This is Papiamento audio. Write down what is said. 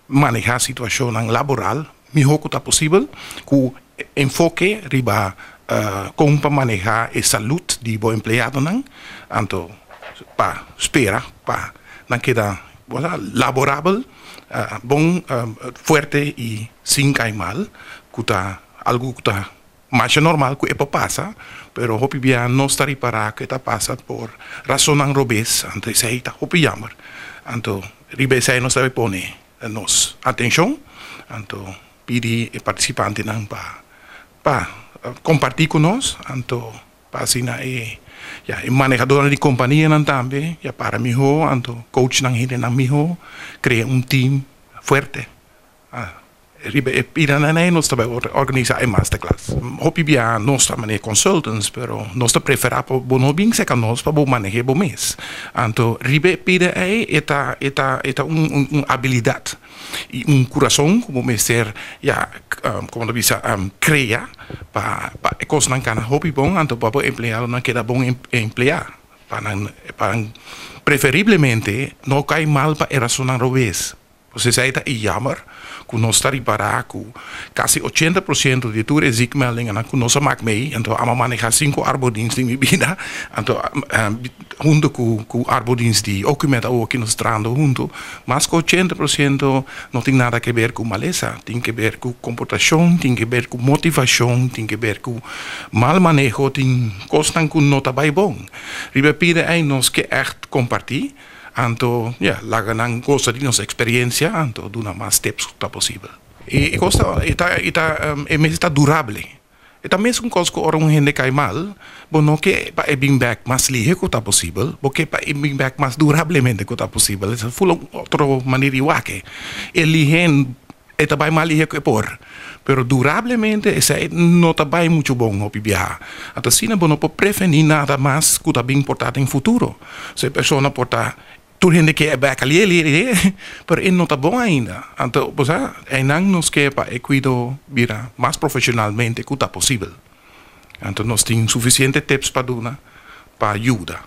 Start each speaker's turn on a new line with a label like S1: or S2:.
S1: Maneha situacionnan laboral miho cu ta posibel, cu enfoke riba con pa maneha e salud di bo empleadonan, anto pa spera pa nan keda laborabel, bon, fuerte y sin cay mal, cu ta algo cu ta masha normal cu e por pasa, pero hopi bia nos ta ripara cu e ta pasa por rasonnan robes, anto esey ta hopi jammer. Anto riba esey nos ta bay pone nos atencion, anto pidi e participantenan pa pa comparti cu nos, anto pa asina e ya e manehadornan di companianan tambe ya para miho, anto coachnan hendenan miho, crea un team fuerte. Riba e pidanan ei nos ta bai organisa e masterclass. Hopi bia nos ta manera consultants, pero nos ta prefera pa bo no bin serka nos pa bo manehe bo mes. Anto riba e pida ei e ta e ta e ta un un abilidat i un kurason ku bo mester ya komo ta bisa krea pa pa e kosnan kana hopi bon anto pa bo empleadonan keda bon empleá pa nan pa nan preferiblemente no kai mal pa e rasonnan robes. Pues esei ta e jammer ku nos ta ripará ku kasi 80% di tur e ziekmeldingennan ku nos a mak mei, anto amo a manehá sinku arbodienst den mi bida, anto huntu ku ku arbodienst di Ocumed awo ki nos trahando huntu, mas ku 80% no tin nada ke ber ku malesa, tin ke ber ku komportashon, tin ke ber ku motivashon, tin ke ber ku mal maneho, tin kosnan ku no ta bai bon. Riba e pida ei nos ke ègt kompartí. Anto, ya, laga nan gosa di nos experiencia, anto duna mas tips cu ta posibel. E cos ta, e ta, e ta, e mester ta durable. E ta mesun cos cu ora un hende cay mal, bo no ke pa e bin bek mas lihe cu ta posibel, bo ke pa e bin bek mas durablemente cu ta posibel. Esa ful un otro manera di wak e. E lihe, e ta bay mas lihe cu e por, pero durablemente esey no ta bay mucho bon hopi biaha. Anto asina bo no por preveni nada mas cu ta bin por ta den futuro. So e persona por ta tur hende ke e bek alié lié lié, pero e no ta bon ainda. Anto bo sa, einan nos ke pa e kuido bira mas profeshonalmente ku ta posibel. Anto nos tin sufisiente tips pa duna pa yuda.